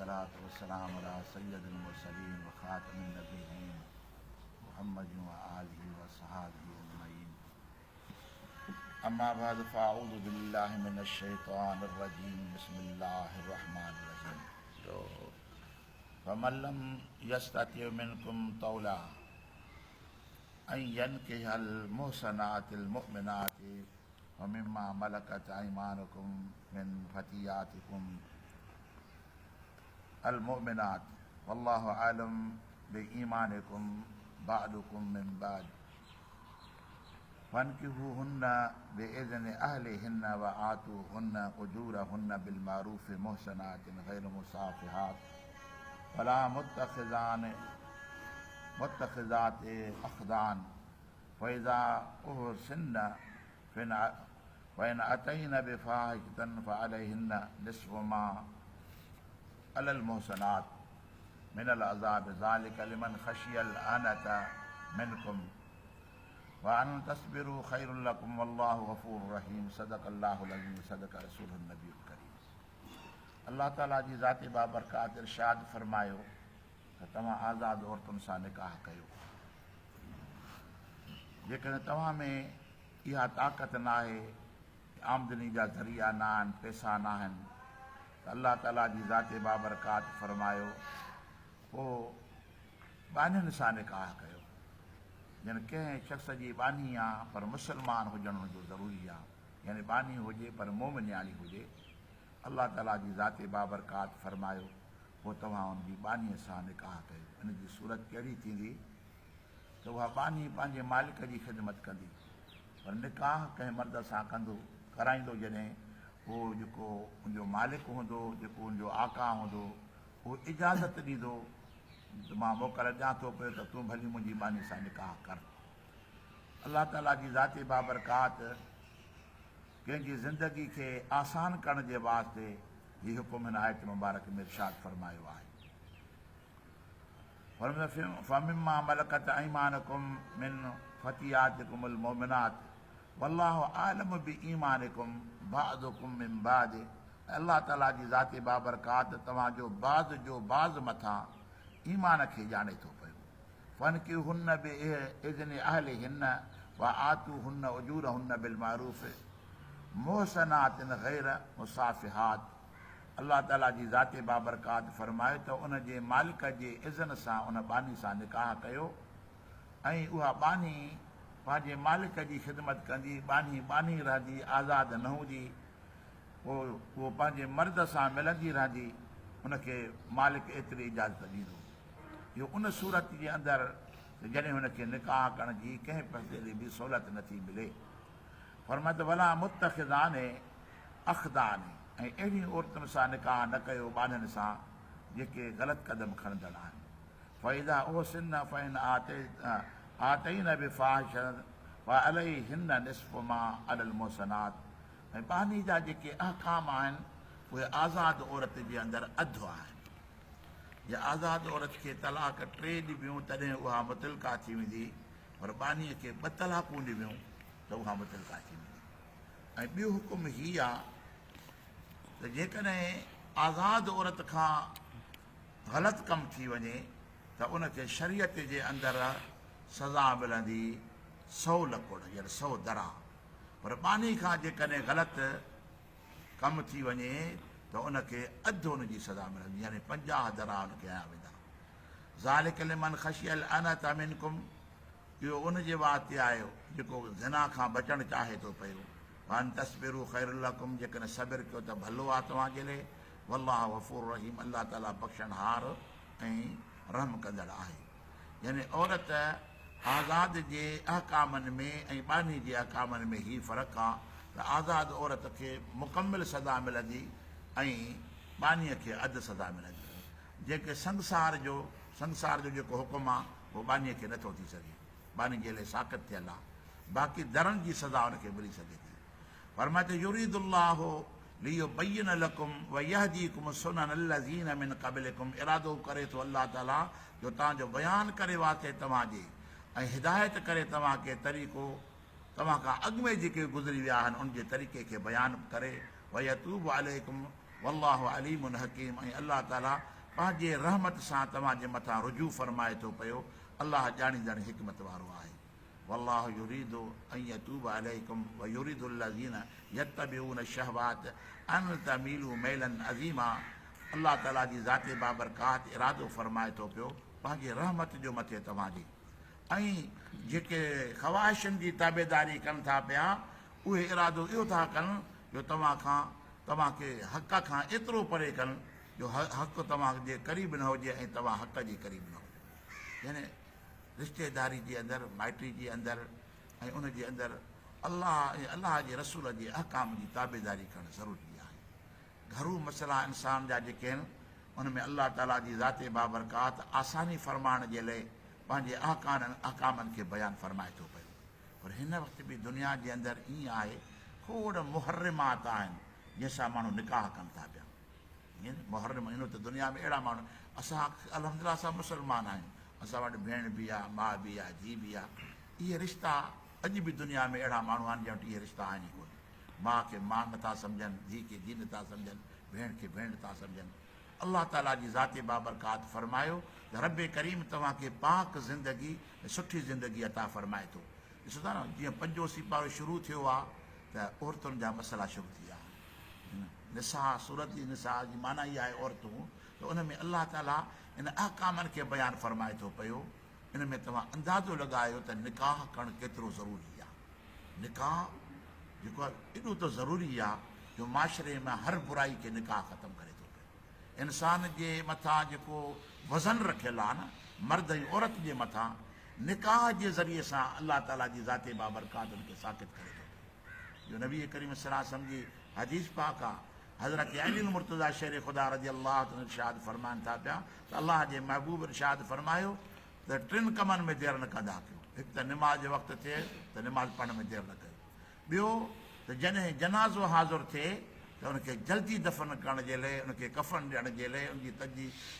والصلاة والسلام علي سيد المرسلين وخاتم النبيين محمد وآله وصحابه اجمعين اما بعد فاعوذ بالله من الشيطان الرجيم بسم الله الرحمن الرحيم فمن لم يستطع منكم طولا ان ينڪح المحصنات المؤمنات ومما ملڪت ايمانڪم من فتياتڪم المؤمنات والله اعلم بايمانڪم بعضڪم من بعض فانڪحوهن باذن اهلهن وآتوهن اجورهن بالمعروف محصنات غير مصافحات ولا متخذان متخذات اخدان فاذا احصن فان اتين بفاحشة فعليهن نصف ما على المحصنات من العذاب ذلك لمن خشي العنة منكم وان تصبروا خير لكم والله غفور رحيم صدق الله العظيم صدق رسوله النبي الڪريم الله تعالي جي ذات بابرڪات ارشاد فرمايو ته توهان آزاد عورتن سان نڪاح ڪيو. جيڪڏهن توهان ۾ اها طاقت ناهي، آمدني جا ذريعا نه آهن، پئسا ناهن ته الله تعاليٰ جي ذات بابرڪات فرمايو، پوء ٻانهين سان نڪاح ڪيو. يعني ڪنهن شخص جي ٻانهي آ پر مسلمان هجڻ ان جو ضروري آ، يعني ٻانهي هجي پر مومنياڻي هجي. الله تعاليٰ جي ذات بابرڪات فرمايو، پوء توهان ان جي ٻانهيء سان نڪاح ڪيو. ان جي صورت ڪهڙي ٿيندي ته اها ٻانهي پنهنجي مالڪ جي خدمت ڪندي، پر نڪاح ڪنهن مرد سان ڪندو، ڪرائيندو جڏهن اهو جيڪو ان جو مالڪ هوندو، جيڪو ان جو آقا هوندو، اهو اجازت ڏيندو ته مان موڪل ڏيان ٿو پيو ته تون ڀلي منهنجي ٻانهي سان نڪاح ڪر. الله تعاليٰ جي ذات بابرڪات ڪنهن جي زندگي کي آسان ڪرڻ جي واسطي هي حڪم هن آيت مبارڪ ۾ ارشاد فرمايو آهي. فمما ملڪت ايمانڪم من فتياتڪم المؤمنات والله اعلم بايمانڪم بعضڪم من بعض ۽ الله تعالي جي ذات بابرڪات توهان جو بعض جو بعض مٿان ايمان کي ڄاڻي ٿو پيو. فانڪحوهن باذن اهلهن وآتوهن اجورهن بالمعروف محصنات غير مصافحات الله تعالي جي ذات بابرڪات فرمايو ته ان جي مالڪ جي اذن سان ان ٻانهي سان نڪاح ڪيو ۽ اها ٻانهي پنهنجي مالڪ جي خدمت ڪندي، ٻانهي ٻانهي رهندي، آزاد نه هوندي، پوء اهو پنهنجي مرد سان ملندي رهندي، ان کي مالڪ ايتري اجازت ڏيندو. اهو ان صورت جي اندر ته جڏهن هن کي نڪاح ڪرڻ جي ڪنهن پسيلي به سهولت نه ٿي ملي. فرمايو ته ولا متخذان اخدان ۽ اهڙين عورتن سان نڪاح نه ڪيو ٻانهن سان جيڪي غلط قدم کڻندڙ آهن. فاذا احصن فان آتين بفاحشة فعليهن نصف ما علي المحصنات ۽ ٻانهي جا جيڪي احڪام آهن اهي آزاد عورت جي اندر اڌ آهن. جي آزاد عورت کي طلاق ٽي ڏبيون تڏهن اها مطلقه ٿي ويندي پر ٻانهيء کي ٻه طلاقون ڏبيون ته اها مطلقه ٿي ويندي ۽ ٻيو حڪم هي آ ته جيڪڏهن آزاد عورت کان غلط ڪم ٿي وڃي ته ان کي شريعت جي اندر سزا ملندي سو لڪڙ يعني سو درا پر ٻانهي کان جيڪڏهن غلط ڪم ٿي وڃي ته ان کي اڌ ان جي سزا ملندي يعني 50 درا ان کي هنيا ويندا. ذلک لمن خشي العنت منڪم اهو ان جي واسطي آهي جيڪو زنا کان بچڻ چاهي ٿو پيو. وان تصبروا خير لڪم جيڪڏهن صبر ڪيو ته ڀلو آهي توهان جي لئي. والله غفور رحيم الله تعالي بخشڻهار ۽ رحم ڪندڙ آهي. يعني عورت آزاد جي احڪامن ۾ ۽ ٻانهي جي احڪامن ۾ هي فرق آ ته آزاد عورت کي مڪمل سزا ملندي ۽ ٻانهيء کي اڌ سزا ملندي. جنهن کي سنگسار جو سنگسار جو جيڪو حڪم آ اهو ٻانهيء کي نٿو ٿي سگهي. ٻانهي جي لئه ساقط ٿيل آ. باقي درن جي سزا ان کي ملي سگهي ٿي. فرمايو ته يريد الله ليبين لڪم ويهديڪم سنن الذين من قبلڪم ارادو ڪري ٿو الله تعالي جو توهان جو بيان ڪري واسطي توهان جي ۽ هدايت ڪري توهان کي طريقو توهان کان اڳ ۾ جيڪي گذري ويا آهن ان جي طريقي کي بيان ڪري ويتوب عليڪم والله عليم حڪيم ۽ الله تعالي پنهنجي رحمت سان توهان جي مٿان رجوع فرمائي ٿو پيو، الله ڄاڻيندڙ حڪمت وارو آهي. والله يريد ان يتوب عليڪم ويريد الذين يتبعون الشهوات ان تميلوا ميلا عظيما الله تعالي جي ذات بابرڪات ارادو فرمائي ٿو پيو پنهنجي رحمت جو مٿي توهان جي ۽ جيڪي خواهشن جي تابعداري ڪن ٿا پيا اهي ارادو اهو ٿا ڪن جو توهان کان توهان کي حق کان ايترو پري ڪن جو حق توهان جي قريب نه هجي ۽ توهان حق جي قريب نه هجو يعني رشتيداري جي اندر مائٽي جي اندر ۽ ان جي اندر الله ۽ الله جي رسول جي احڪام جي تابعداري ڪرڻ ضروري آهي. گهرو مسئلا انسان جا جيڪي آهن ان ۾ الله تعالي جي ذات بابرڪات آساني فرمائڻ جي لئي پنهنجي احڪامن کي بيان فرمائي ٿو پيو پر هن وقت به دنيا جي اندر ائين آهي کوڙ محرمات آهن جنهن سان ماڻهو نڪاح ڪن ٿا پيا. ائين محرم هن وقت دنيا ۾ اهڙا ماڻهو اسان الحمدلله اسان مسلمان آهيون اسان وٽ ڀيڻ به آهي ماء به آهي ڌيء به آهي اهي رشتا اڄ به دنيا ۾ اهڙا ماڻهو آهن جن وٽ اهي رشتا آهن ئي ڪونه ماء کي ماء نٿا سمجهن ڌيء کي ڌيء نٿا سمجهن ڀيڻ کي ڀيڻ نٿا سمجهن الله تعاليٰ جي ذات بابرڪات فرمايو ته رب ڪريم توهان کي پاڪ زندگي ۽ سٺي زندگي عطا فرمائي ٿو ڏسو ٿا نه جيئن پنجون سيپارو شروع ٿيو آهي ته عورتن جا مسئلا شروع ٿي ويا نساء، سورت جي نساء جي معنيٰ ئي آهي عورتون، ته ان ۾ الله تعاليٰ ان احڪامن کي بيان فرمائي ٿو پيو، ان ۾ توهان اندازو لڳايو ته نڪاح ڪرڻ ڪيترو ضروري آهي. نڪاح جيڪو آهي ايڏو ته ضروري آهي جو معاشري مان هر برائي کي نڪاح ختم ڪري ٿو پيو. انسان جي مٿان جيڪو وزن رکيل آهي نه مرد ۽ عورت جي مٿان نڪاح جي ذريعي سان الله تعاليٰ جي ذات بابرڪات ان کي ساقط ڪري ٿو پيو. جو نبي ڪريم صلي الله عليه وسلم جي حديث پاڪ آ، حضرت علي المرتضيٰ شير خدا رضي الله عنه ارشاد فرمائن ٿا پيا ته الله جي محبوب ارشاد فرمايو ته ٽن ڪمن ۾ دير نه ڪندا ڪيو، هڪ ته نماز جو وقت ٿئي ته نماز پڙهڻ ۾ دير نه ڪيو، ٻيو ته جڏهن جنازو حاضر ٿئي ته ان کي جلدي دفن ڪرڻ جي لئي ان کي ڪفن ڏيڻ جي لئي ان جي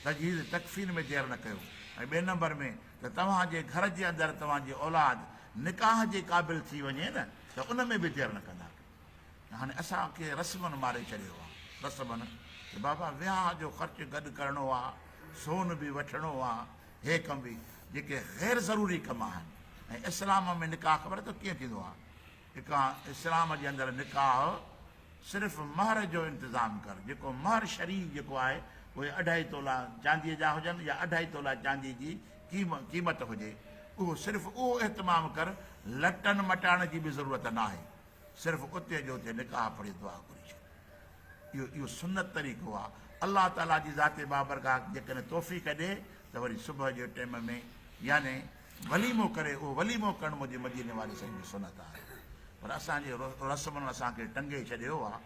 تجهيز تڪفين ۾ دير نه ڪيو ۽ ٻئي نمبر ۾ ته توهان جي گهر جي اندر توهان جي اولاد نڪاح جي قابل ٿي وڃي نه ته ان ۾ به دير نه ڪندا ڪيو. هاڻي اسان کي رسمن ماري ڇڏيو آ. رسمن ته بابا وياهه جو خرچ گڏ ڪرڻو آ، سون به وٺڻو آ، هي ڪم به جيڪي غير ضروري ڪم آهن ۽ اسلام ۾ نڪاح خبر اٿو ڪيئن ٿيندو آ؟ هڪ اسلام جي اندر نڪاح صرف مهر جو انتظام ڪر، جيڪو مهر شرعي جيڪو آهي اهي اڍائي تولا چانديء جا هجن يا اڍائي تولا چانديء جي قيمت هجي، اهو صرف اهو اهتمام ڪر، لٽن مٽائڻ جي به ضرورت ناهي، صرف اتي جو اتي نڪاح پڙهي دعا گهري ڇڏ. اهو اهو سنت طريقو آهي. الله تعاليٰ جي ذات بابرڪات جيڪڏهن توفيق ڏي ته وري صبح جي ٽيم ۾ يعني وليمو ڪري اهو وليمو ڪرڻ منهنجي مديني واري سائين جي سنت آهي پر اسان جي رسمن اسان کي ٽنگي ڇڏيو آهي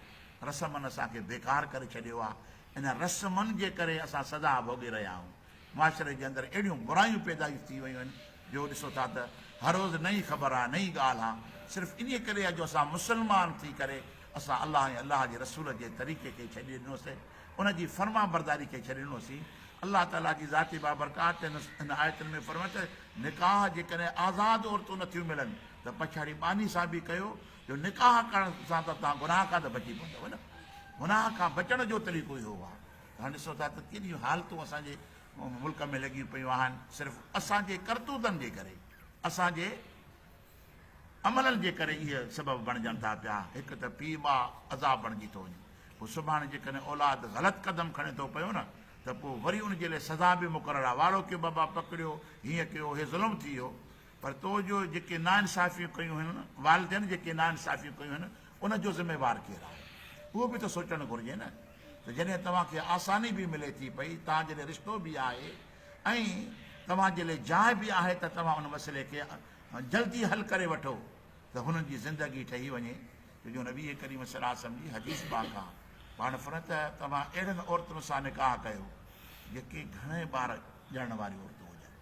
رسمن اسان کي بيڪار ڪري ڇڏيو آهي ان رسمن جي ڪري اسان سزا ڀوڳي رهيا آهيون معاشري جي اندر اهڙيون برايون پيدا ٿي ويون آهن جو ڏسو ٿا ته هر روز نئين خبر آهي نئين ڳالهه آهي صرف انهي ڪري آهي جو اسان مسلمان ٿي ڪري اسان الله ۽ الله جي رسول جي طريقي کي ڇڏي ڏنوسين ان جي فرمانبرداري کي ڇڏي ڏنوسين. الله تعاليٰ جي ذات بابرڪات هن آيتن ۾ فرمايو ته نڪاح جيڪڏهن آزاد عورتون نه ٿيون ملن ته پڇاڙي ٻانهي سان به ڪيو جو نڪاح ڪرڻ سان ته توهان گناهه کان ته بچي پوندؤ نه. گناهه کان بچڻ جو طريقو اهو آهي. هاڻي ڏسو ٿا ته ڪيڏيون حالتون اسان جي ملڪ ۾ لڳيون پيون آهن صرف اسان جي ڪرتوتن جي ڪري اسان جي عملن جي ڪري اهي سبب بڻجن ٿا پيا. هڪ ته پيء ماء عذاب بڻجي ٿو وڃي. پوء سڀاڻي جيڪڏهن اولاد غلط قدم کڻي ٿو پيو نه ته پوء وري ان جي لاء سزا به مقرر آهي. وارو ڪيو بابا پڪڙيو هيئن ڪيو هي ظلم ٿي ويو. پر تو جو جيڪي ناانصافيون ڪيون هن والدين جيڪي ناانصافيون ڪيون هن ان جو ذميوار ڪير آهي؟ اهو به ته سوچڻ گهرجي نه ته جڏهن توهان کي آساني به ملي ٿي پئي توهان جي لاء رشتو به آهي ۽ توهان جي لاء جاء به آهي ته توهان ان مسئلي کي جلدي حل ڪري وٺو ته هنن جي زندگي ٺهي وڃي ڇو جو نبي ڪريم صلي الله عليه وسلم جي حديث پاڪ آ پاڻ فرمايو ته توهان اهڙن عورتن سان نڪاح ڪيو جيڪي گهڻي ٻار ڄڻڻ واريون عورتون هجن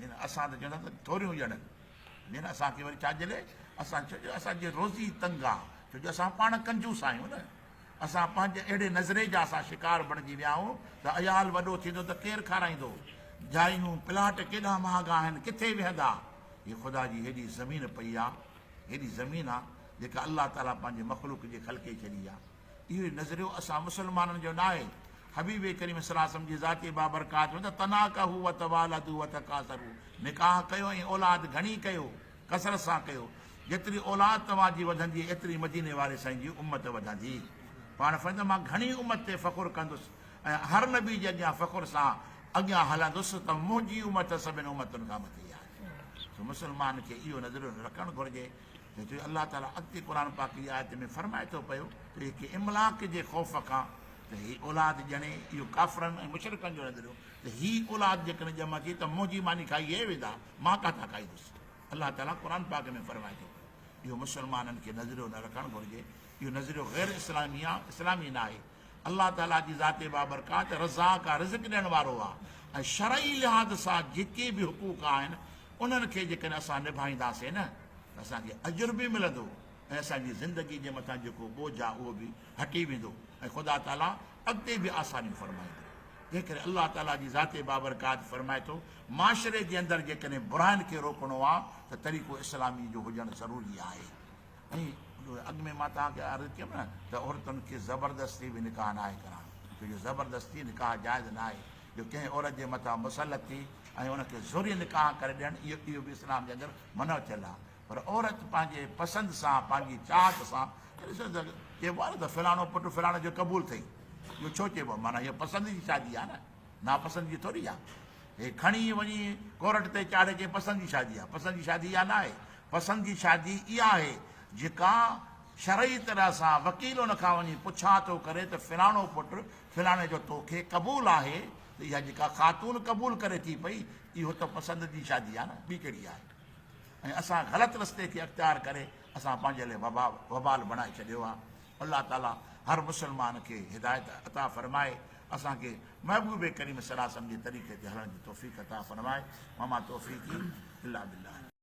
جن اسان ته چوندا ته ٿوريون ڄڻن جن اسان کي وري ڇا جلي اسان ڇو جو اسان جي روزي تنگ آ ڇو جو اسان پاڻ ڪنجوس آهيون نه اسان پنهنجي اهڙي نظري جا اسان شڪار بڻجي ويا آهيون ته عيال وڏو ٿيندو ته ڪير کارائيندو؟ جايون، پلاٽ ڪيڏا مهانگا آهن، ڪٿي ويهندا؟ هي خدا جي هيڏي زمين پئي آ، هيڏي زمين آ، جيڪا الله تعاليٰ پنهنجي مخلوق جي خلقي ڇڏي آ. اهو نظريو اسان مسلمانن جو ناهي. حبيب ڪريم صلي الله عليه وسلم جي ذات بابرڪات ۾ ته تناڪحوا وتوالدوا وتڪاثروا نڪاح ڪيو ۽ اولاد گهڻي ڪيو، ڪثرت سان ڪيو. جيتري اولاد توهان جي وڌندي ايتري مديني واري سائين جي امت وڌندي. پاڻ فرمائن ٿا مان گهڻي امت تي فخر ڪندس ۽ هر نبي جي اڳيان فخر سان اڳيان هلندس ته منهنجي امت سڀن امتن کان مٿي آهي. سو مسلمان کي اهو نظريو رکڻ گهرجي ته جو الله تعاليٰ اڳتي قرآن پاڪ جي آيت ۾ فرمائي ٿو پيو ته هڪ املاق جي خوف کان ته هي اولاد ڄڻي اهو ڪافرن ۽ مشرڪن جو نظريو ته هي اولاد جيڪڏهن ڄم ٿي ته منهنجي ماني کائي هي ويندا مان ڪاٿان کائيندس الله تعاليٰ قرآن پاڪ ۾ فرمائي ٿو پيو اهو مسلمانن کي نظريو نه رکڻ گهرجي اهو نظريو غير اسلامي آهي اسلامي نه آهي الله تعاليٰ جي ذات بابرڪات رزاق آهي رزق ڏيڻ وارو آهي ۽ شرعي لحاظ سان جيڪي به حقوق آهن انهن کي جيڪڏهن اسان نڀائينداسين نه ته اسان کي اجر به ملندو ۽ اسان جي زندگي جي مٿان جيڪو ٻوجهه آهي اهو به هٽي ويندو ۽ خدا تعاليٰ اڳتي به آسانيون فرمائيندو. تنهن ڪري الله تعاليٰ جي ذات بابرڪات فرمائي ٿو، معاشري جي اندر جيڪڏهن براين کي روڪڻو آهي ته طريقو اسلامي جو هجڻ ضروري آهي ۽ اڳ ۾ مان توهان کي عرض ڪيم نه ته عورتن کي زبردستي به نڪاح ناهي ڪرائڻو ڇو جو زبردستي نڪاح جائز ناهي جو ڪنهن عورت جي مٿان مسلط ٿي ۽ ان کي زوري نڪاح ڪري ڏيڻ اهو اهو به اسلام جي اندر منع ٿيل آهي پر عورت پنهنجي پسند سان پنهنجي چاهت سان ڏسو ته چئبو آهي نه ته فلاڻو پٽ فلاڻي جو قبول اٿئي اهو ڇو چئبو آهي معنيٰ اها پسند جي شادي آهي نه ناپسند جي ٿوري آهي هي کڻي وڃي ڪورٽ تي چاڙهي چئي پسند جي شادي آهي پسند جي شادي اها نه آهي پسند جي شادي اها آهي جيڪا شرعي طرح سان وڪيل ان کان وڃي پڇا ٿو ڪري ته فلاڻو پٽ فلاڻي جو توکي قبول آهي ته اها جيڪا خاتون قبول ڪري ٿي پئي اهو ته پسند جي شادي آهي نه ٻي ڪهڙي آهي ۽ اسان غلط رستي کي اختيار ڪري اسان پنهنجي لاء وبا وبال بڻائي ڇڏيو آهي الله تعالي هر مسلمان کي هدايت عطا فرمائي اسان کي محبوب ڪريم صلي الله عليه وسلم جي طريقي تي هلڻ جي توفيق عطا فرمائي وما توفيقي الا بالله.